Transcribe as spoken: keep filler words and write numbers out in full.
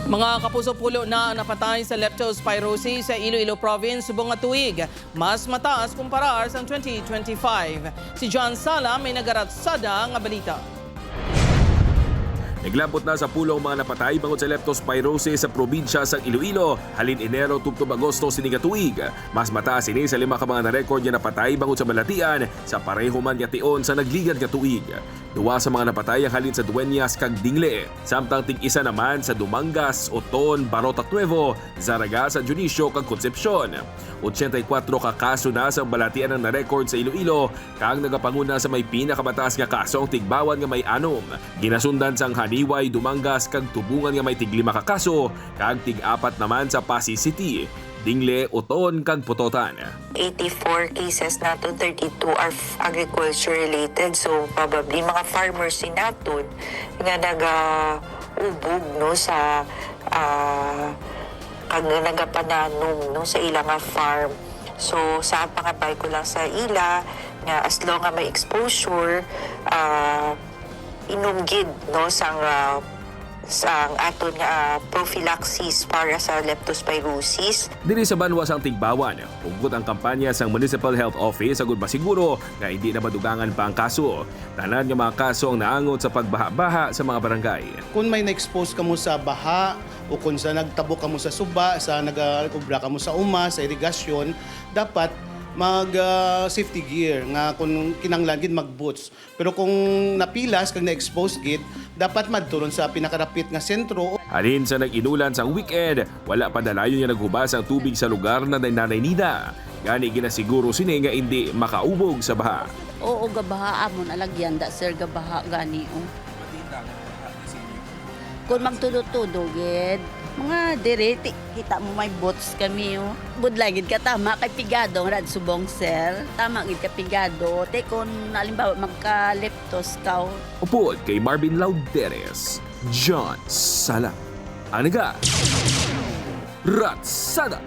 Mga kapuso, pulo na ang napatay sa leptospirosis sa Iloilo Province subong nga tuig, mas mataas kumparar sang twenty twenty-five. Si John Sala may nagaratsada nga balita. Naglabot na sa pulo ang mga napatay bangod sa leptospirosis sa probinsya sang Iloilo halin Enero tubtob Agosto sini nga tuig. Mas mataas ini sa lima ka mga na-record nga napatay bangod sa balatian sa pareho man nga tion sa nagligad nga tuig. Duwa sa mga napatay ang halin sa Dueñas kag Dingle, samtang tig-isa naman sa Dumangas, Oton, Barotac Nuevo, Zarraga, San Dionisio kag Concepcion. Ochenta y cuatro ka kaso na sang balatian ang na-record sa Iloilo, kag nagapanguna sa may pinakamataas nga kaso ang Tigbauan nga may anom, ginasundan sang Janiuay, Dumangas kag Tubungan nga may tiglima ka kaso, kag tig-apat naman sa Passi City, Dingle, Oton kag Pototan. Eighty-four cases naton, thirty-two are f- agriculture related. So probably mga farmers si naton nga naga-ubog, no, sa ah, kag nagapananom, no, sa ila nga farm. So sa pangabay ko lang sa ila nga as long nga may exposure, ah, inom gid, no, sang ah, sang aton nga ah, prophylaxis para sa leptospirosis. Diri sa banwa sang Tigbauan, hugot ang kampanya sang Municipal Health Office agud masiguro nga indi na madugangan pa ang kaso. Tanan nga mga kaso ang naangot sa pagbaha-baha sa mga barangay. Kung may na-expose kamo sa baha o kung sa nagtabok kamo sa suba, sa nag-obra kamo sa uma, sa irigasyon, dapat mag ah, safety gear nga kung kinahanglan gid mag-boots. Pero kung napilas kag na-expose gid, dapat madto ron sa pinakarapit nga sentro. Halin sa nag-inulan sang weekend, wala pa dalayon nga naghubas ang tubig sa lugar na ni Nanay Nida. Gani ginasiguro sini nga indi makaubog sa baha. Oo, gabaha amon alagyan da, sir, gabaha gani, oh. Kung magtudo-tudo gid, mga diri, ti-, kita mo may boots kami, oh. Budlay gid ka tama kay pigado nga rad subong, sir. Tama gid ka pigado. Te, kung halimbawa magka-leptos ka, oh. Upod kay Marvin Lauderes, John Sala. Ang naga, Ratsada